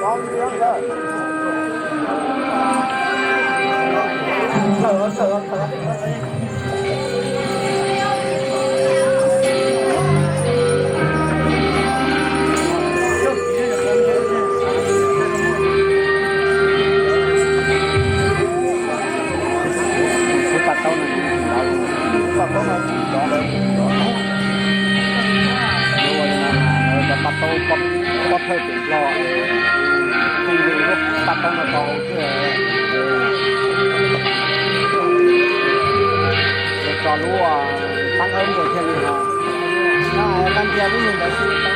Lub paj taub no, paj taub no, cov paj taub, paj thawj tias nplog, lub paj taub no tau xwb, tso lub paj taub nkaus thiaj li no. Tag nrho lub ntawd xwb.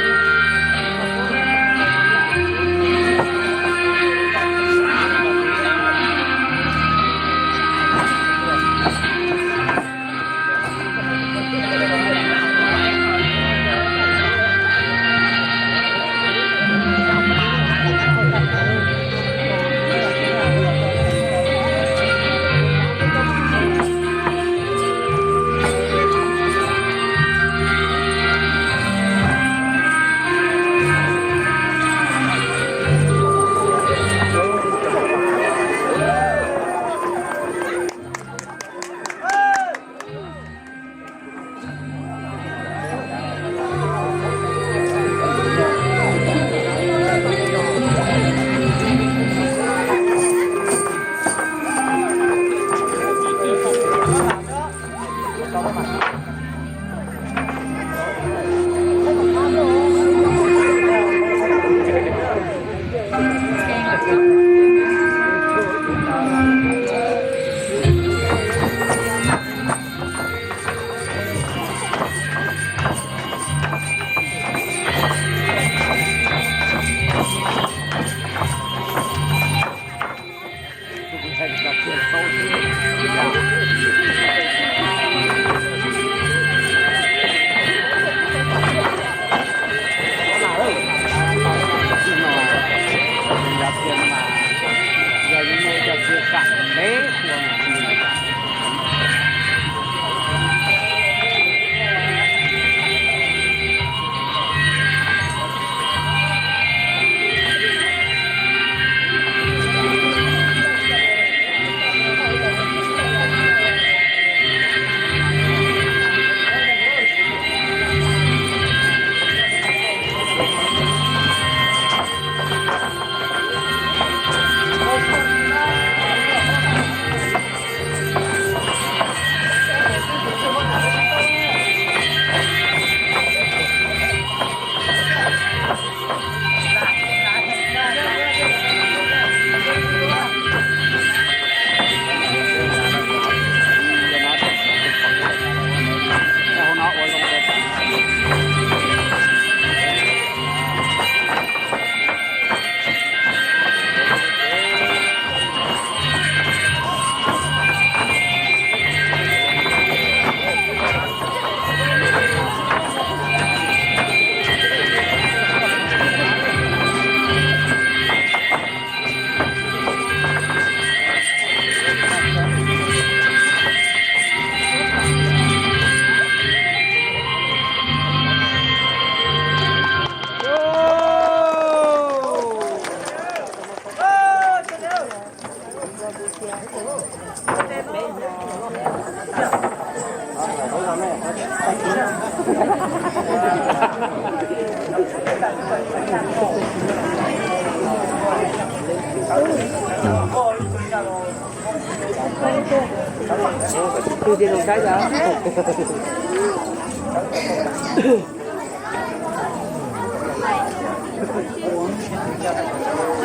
Txuas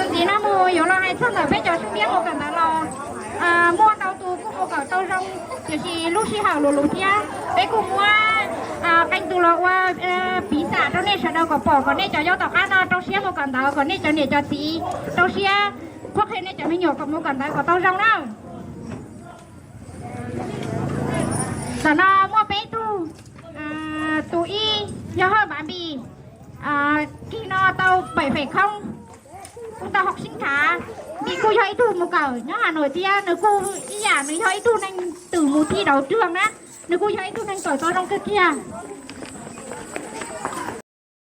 ntxiv no mus yuav los hais txog ntawm peb cov xib fwb mus kawm ntawv los, muaj ntau tus kuj mus kawm tau zoo, tiam sis lub sij hawm luv luv thiab peb kuj muab qee tus los ua piv xam rau nej sawv daws kom pom, kom nej cov nyob tom qab no rau siab mus kawm ntawv, kom nej cov niam cov txiv rau siab qhuab qhia nej cov me nyuam kom mus kawm ntawv kom tau zoo na. Ntawm no muaj peb tug, tus ib yog Hawj Npav Npis, kis no tau pem fem khoob, kuj tau hauv sib khav. Npis kuj yog ib tug mus kawm nyob Has Nois thiab, nws kuj ib yam, nws yog ib tug neeg twm mus thi dau rwg na, nws kuj yog ib tug neeg kawm tau zoo kawg kiag.